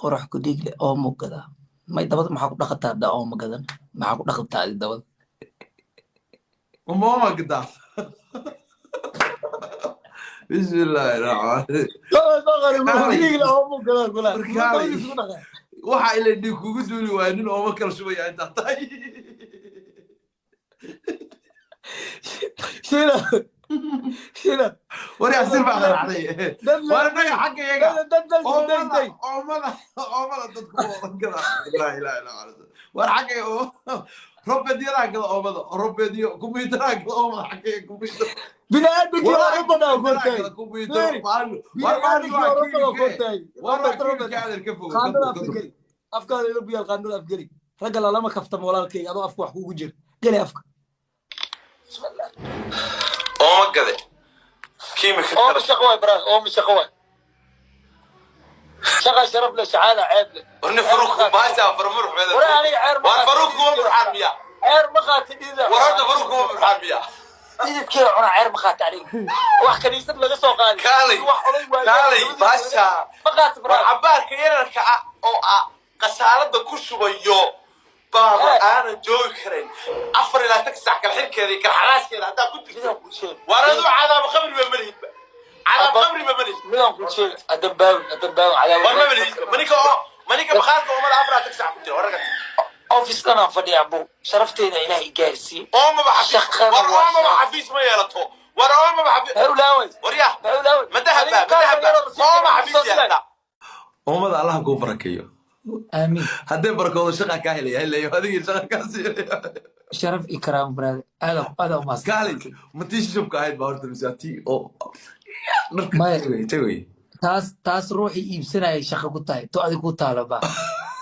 Qorax ku dhiigle oomo gadaa. May dabada maxaa ku dhaqataa haddaa oomo gadan? Maxaa ku dhaqataa adi dabada? Umooma gadaa. Bismillaahi raxmaani. Dhiigle oomo gadaa kula. Warkaalay. Waxa ila dhiig kugu duuli waaya nin ooma kala shubaya intaa tahay. Shila. Shila. Waryaa, sir baa qaracday. War naga xagga iyaga. Dad dad. Oomada, oomada, oomada dadku oodan gada. Laa ilaaha illa allah. War xagga oo robeedyadaa gada oomada, robeedyo kumbuyuutaraa gada oomada, xagga kumbuyuutar. Bini'aadamkii Orobbana kortay. Kumbuyuutar. Bini'aadamkii Orobbana kortay. War Robert, Robert. adeer ka fogo. Qaandada afka geli. Afkaada ila buyaal, qaandada af geli. Ragga lalama kaftamo, walaalkay, adoo afka wax kugu jira. Geli afka. Ooma gade kiimika. Ooma shaqo waay, brother. Ooma shaqo waay. Shaqa sharaf leh, shacaada ceeb leh. Warni faruq baasha farmur. War aniga ceer ma war faruq kuma murxaan miya? Ceer ma qaati dhida. War horta faruq kuma murxaan miya? Dhididkeeda cuna, ceer ma qaati aniga. Wax kaniisad laga soo qaaday. Kaalay. Wax oday waay. Kaalay baasha. Ma qaati, war brother. Cabaarka yararka ah oo ah khasaalada ku shubayo baaba aanan joogi karayn 24 saac, kala xirkeeda iyo kala xalaaskeeda haddaa ku jirto. Midaan kuu sheego. War aduu cadaab qabri ba malihidba, cadaab qabri ba malihid. Midaan kuu sheego. Adambaawin, adambaawin, cadaawad. War ma malihidba maninka oo maninka bakhaarka oomada 24 saac ku jira wararka. Office dhan aan fadhiyaa bu. Sharafteyda Ilaahay gaarsiiye. Oomaba xafiis. Shaqada war waa oomaba sharaf. Xafiis ma yeelato. War oomaba xafiis. Maxay u laaway? Waryaa. Maxay u laaway? Ma dahaba, ma dahaba ooma xafiis yeelata. Oomada Allah kuu barakeeyo. Aamiin. Haddee barakoodo shaqa kaa helaya, helayo adigii shaqa kaa siinaya. Sharaf iyo karaamo, brother. Aada aada umahadsan. Kaalay, ma tii shubka ahayd baa horta mise tii oo dharka? Maya. Tagay tagay. Taas ruuxii iibsanayay shaqo ku tahay, to adig ku taalo ba.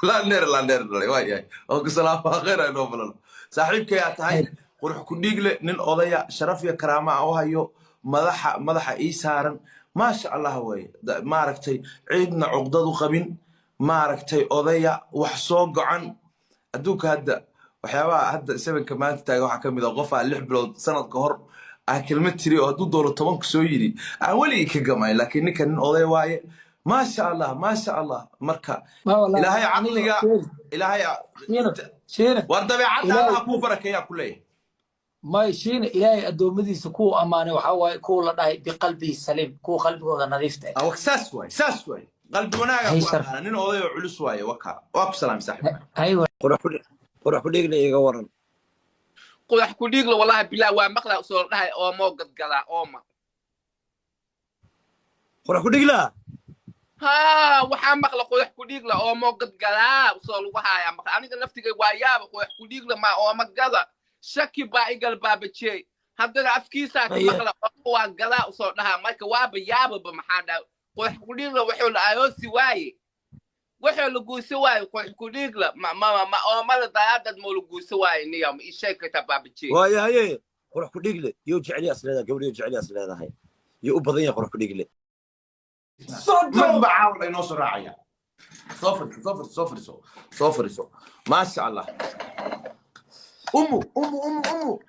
Laandheer, laandheer dhalay waa yahay oo ku salaama, khayr ay noo balan. Saaxiibkayaa tahay, qurux ku dhiigle, nin odaya, sharaf iyo karaama aan u hayo, madaxa madaxa ii saaran, maasha Allah waaye. Maaragtay, ciidna cuqdad u qabin, maaragtay, odaya wax soo gocan adduunka. Hadda waxyaabaha hadda sevenka maanta taagan waxaa ka mid ah qofaa 6 bilood, sanad ka hor aan kelmad tiri oo hadduu doono 10-ka soo yidhi aan weligii ka gamayn, laakiin ninka nin oday waaye, maasha Allah, maasha Allah. Marka Ma wallahi. Ilaahay caqliga, Ilaahay Shiina, Shiina. War dabeecadda Ilaahay- Allaha kuu barakeeyaa ku leeyahay. May, Shiina, Ilaahay addoommadiisa kuwa ammaanay waxaa waaye kuwa la dhahay biqalbihi saliim, kuwa qalbigooda nadiifta ah. Ah, saas waay, saas waay, qalbi wanaaga Hay ku sharaf. aqaana, nin oday oo culus waaye. Waka waa ku salaam, saaxiib. Aywa. Qurax ku dhiigna iga waran. Qodax ku dhiigla, wallahi bilaa waa maqlaa soo dhahay oomoo gadgadaa ooma. Qurax ku dhiigla. Haa, waxaa maqla qodax ku dhiigla oomoo gadgadaa soo lagu haayaa maqla. Aniga naftigay waa yaaba, qodax ku dhiigla maa ooma gada? Shaki baa igal baabajey, haddana afkiisaa ka Aye. maqla ooma waa gadaa usoo dhahaa. Marka waaba yaababa, maxaa dhaha qodax ku dhiigla wuxuu la ayoosi waaye, wuxuu la guursa waaye qodax ku dhiigla ma oomada daraadad moo la guursa waaye? Niya ma ii sheegi kartaa, baabajey? Waayo haye, qurax ku dhiigle yoo jecel yaas leedahay, gabadh yoo jecel yaas leedahay, yoo u badan yahay qurax ku dhiigle. Mad baa caawa laynoo soo raacaya. Soo fadhiiso, soo fadhiiso, soo fadhiiso, soo fadhiiso. Maasha Allah. Umu, umu, umu, umu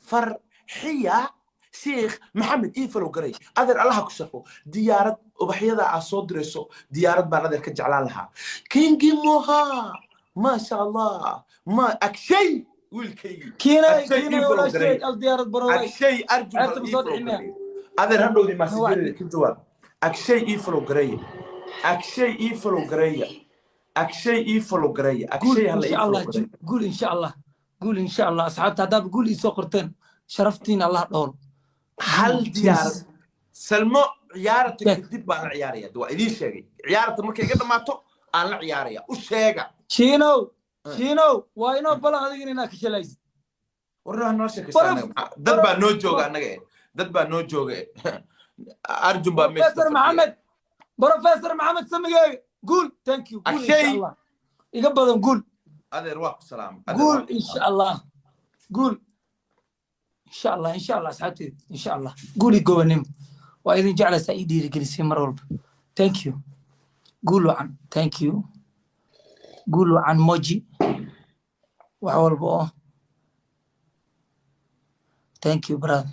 Farxiya Sheekh Maxamed ii follow garay. Adeer, Allaha ku shafo. Diyaarad ubaxyada aad soo dirayso, diyaarad baan adeer ka jeclaan lahaa. Kingi Moha, maasha Allah, ma Akshay wiilkaygii. Kiina. Akshay Kiina. ii follow garay. Walaashay al diyaarad baroway. Akshay Arjun Ceebta bal ma ii soo follow dhicin miya? garay. Adeer, hadhowdii maasijadeeda ka jawaab. Akshay ii follow gareeya, Akshay ii follow gareeya, Akshay ii follow gareeya. Guul. Akshay hala ii Insha follow Allah. gareeya. Guul insha Allah, guul insha Allah. Asxaabta, haddaad guul ii soo qorteen, sharaftiina Allah dhowro. Hal diyaarad Salmo ciyaarata Sheeg. kadib baan la ciyaaraya, waa idiin sheegay. Ciyaarta markay iga dhammaato aan la ciyaaraya, u sheega. Shiinow, Shiinow, waa inoo balan adigina inaad ka shalaysid. Warna noo sheekaysaa annaga. Dad baa noo jooga annaga eh, dad baa noo jooga eh. Arjun baa meesha Professor fadhiya. Maxamed, Professor Maxamed Samigeyga, guul, thank you, guul insha Akshay. Allah, iga badan guul. Adeer, waa ku salaam. Adeer, Guul. waa ku Insha salaam. Allah, guul insha Allah, insha Allah. Asxaabteed, insha Allah, guul iyo gobanimo. Waa idin jeclaysaa, ii dhiirigelisay mar walba. Thank you, guul wacan, thank you, guul wacan. Moji wax walba oo thank you, brother,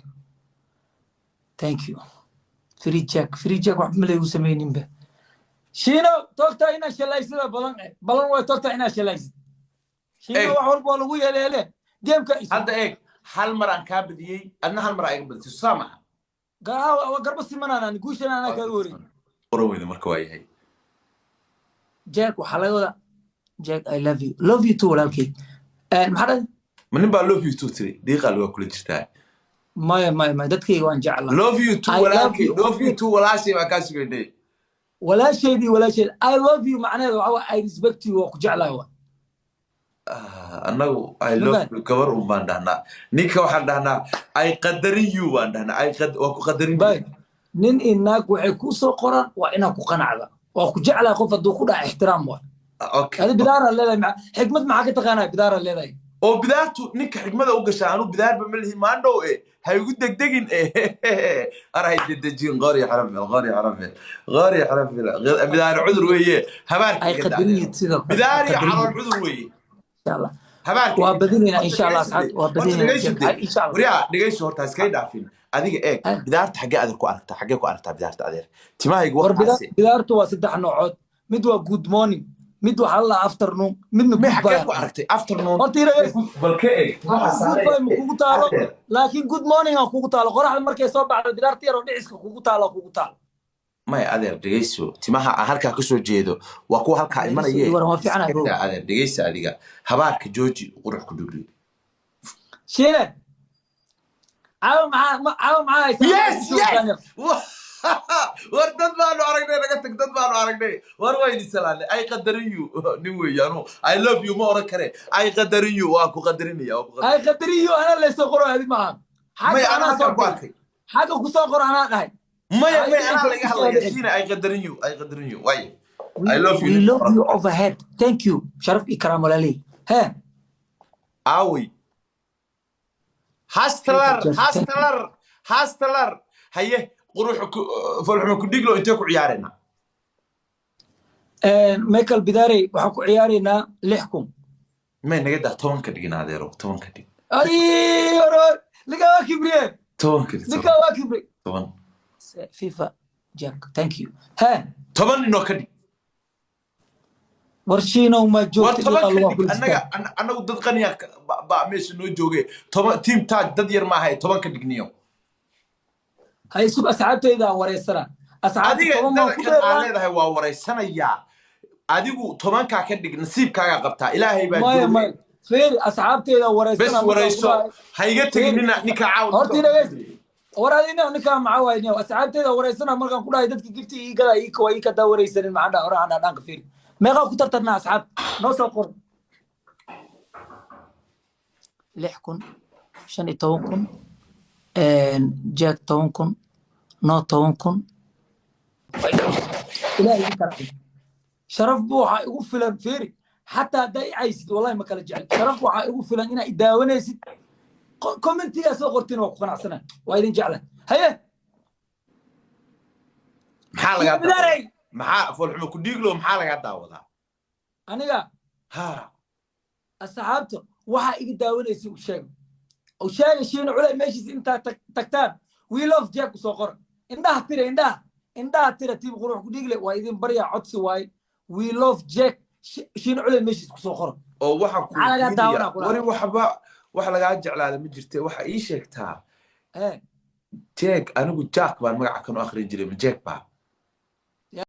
thank you. Free jack, free jack, waxba ma laygu sameyninba. Shiino, toogtaa inaa shalaysida balan eh. Balan way toogtaa inaa shalaysid. Shiino, Eeg. wax walba waa lagu yeeleele gameka isu. Hadda eeg, hal mar aan kaa badiyey, adna hal mar aa iga badisay, saa maha? Waa garba simanaan, guushana anaa kaaga wareey. Qoran weyda marka waa yahay. Jack waxaa laga wadaa Jack, I love you, love you too, walaalkey. Maxaa dhahay? Ma nin baa "love you too" tiri? Dhiiqaa waa kula jirtaa. Maya, maya, maya, dadkayga waan jeclaa. "Love you too." I love Walaalkay, you. "Love you too" walaashay baa kaa sugaynay. Walaasheedii, walaasheed, "I love you" macnaheedu waxaa waa "I respect you", waa ku jeclahay wa. Ah, annagu "I love Mabaan. you" gabar un baan dhahnaa. Ninka waxaan dhahnaa "I qadarin you" baan dhahnaa. Ay qad waa ku qadarin. Bay nin iyo naag waxay kuu soo qoraan waa inaa ku qanacda. Waa ku jeclahay qof hadduu ku dhaca, ixtiraam waa. Adi bidaaraa leedahay, xikmad maxaa ka taqaanaa? Bidaaraa leedahay. Oo bidaartu ninka xikmada u gashaa. Anu bidaarba ma lihi maandhow e, ha igu degdegin e, ar hay dedejin. Qori xarafel, qori xarafel, qori xarafel. Bidaar cudur weeye, habaarka ay iga daa. qadariyid sidoo kale. Bidaar iyo Qadariyid. calool cudur weeye. Insha Allah. Habaarka Waa iga daa. badinaynaa Horta insha Allah. dhegayso Asxaabta de. waa Horta badinaynaa. dhegayso de. Insha Allah. Waryaa, dhegayso horta, iskaga dhaafin adiga. Eeg, bidaarta xaggee adeer ku aragtaa? Xaggee ku aragtaa bidaarta, adeer? Timahaygu War waxaase bidaartu waa saddex noocood. Mid waa good morning, mid waxaa la dhahaa afternoon, midna may goodbye. Xaggee ku aragtay afternoon? Horta irageys. Bal ka eeg timaha saaray. Goodbye ma kugu taalo? Adeer. Laakiin good morning aan kugu taalo. Qoraxda markay soo baxdo, bidaarta yar oo dhiciska kugu taalo, kugu taalo. Maya adeer, dhegayso, timaha aan halkaa kasoo jeedo waa kuwa halkaa Dhegayso, imanaye. Iwaran waa fiicanahay, Iska bro. daa adeer, dhegaysa, adiga habaarka jooji, qurux ku dhugli. Shiine, caawa maxaa caawa maxaa haysaa? Yes, war dad baanu aragnay, naga tag, dad baanu aragnay. War wayni salaanay. Ay qadarin you nin weeyaanu. "I love you" ma oran kare. "I qadarin you", waan ku qadarinaya, waan ku Ay qadarinaya. Qadariyo anaa laysoo qoro, adi maaha. Maya, Xagga anaa anaa soo halkaan ku qoray. arkay. Xagga ku soo qoro anaa dhahay. Maya, Ay, maya, anaa dhicin laga kale hadlaya. dhicin. Shiina, "I qadarin you, I qadarin you" waay. "I love you" We nin love oran you kare. Overhead, thank you. Sharaf iyo karaam walaaley he. Aawey hastlar? Thank you. Hastlar, hastlar. Haye, qurux folxuma ku dhiglo, intee ku ciyaaraynaa? Michael Bidarey, waxaan ku ciyaaraynaa 6000. May, naga daa, 10 ka dhigin adeero, 10 ka dhig. Ay oro, ninkaa waa kibriye. 10 ka dhig. Ninkaa waa kibri. 10. FIFA Jack, thank you he. 10 inoo ka dhig. War Shiinow, ma War joogta? 10 Dhiiqa ka lugaa dhig. kula Annaga jirtaa. Annagu dad qaniya baa meesha noo jooge. 10 team taaj dad yar maahay, 10 ka dhigniyo. Hay sug, asxaabtayda aan wareysana, asxaabta. Adiga 10 maan dada ku kan aa dheeraa. leedahay waa wareysanayaa. Adigu 10-kaa ka dhig, nasiibkaagaa qabtaa, Ilaahay baa Maya, jooge. maya, fiiri, asxaabtayda Bes wareysana markaan ku wareyso. dhahay. Ha iga tegin. Fiiri, nina ninka caawa. Horta inageys, war adina ninkaa maxaa waay niyow? Asxaabtayda wareysana markaan ku dhahay, dadka gifti ii gada ii waa ii kadaa wareysanin. Maxaan dhaha? Hore aan dhaanka fiiri, meeqaa ku tartarnaa? Asxaab noo soo qor. 6000, 15,000, Jack 10,000, noo 10,000. Ilaah idin kala dhigo. Sharaf bu waxaa igu filan, fiiri, xataa haddaa i caysid, wallahi ma kala jecel. Sharaf waxaa igu filan inaa i daawanaysid, commentigaa soo qortiin, waa ku qanacsana, waa idin jecla. Haye. Maxaa lagaa Bidaarey. daawadaa? Maxaa foolxumo ku dhiiglo, maxaa lagaa daawadaa? Aniga Ha. Asxaabta waxaa iga daawanaysa u sheega, u sheega Shiina Culey meeshiis intaa tagtaan, "We love Jack" usoo qora. Indhaha tira, indhaha, indhaha tira. Tiim Qurux ku Dhiigle waa idin baryaa, codsi waaye. "We love Jack" Shiina Culey meeshiis kusoo qora. Oo waxaan ku Maxaa lagaa weydiinayaa, daawanaa kula? Wari waxba wax lagaa jeclaada ma jirte. Waxa ii sheegtaa, Eh, Jack, anigu Jack baan magaca kan u akhrin jiray, ma Jack baa?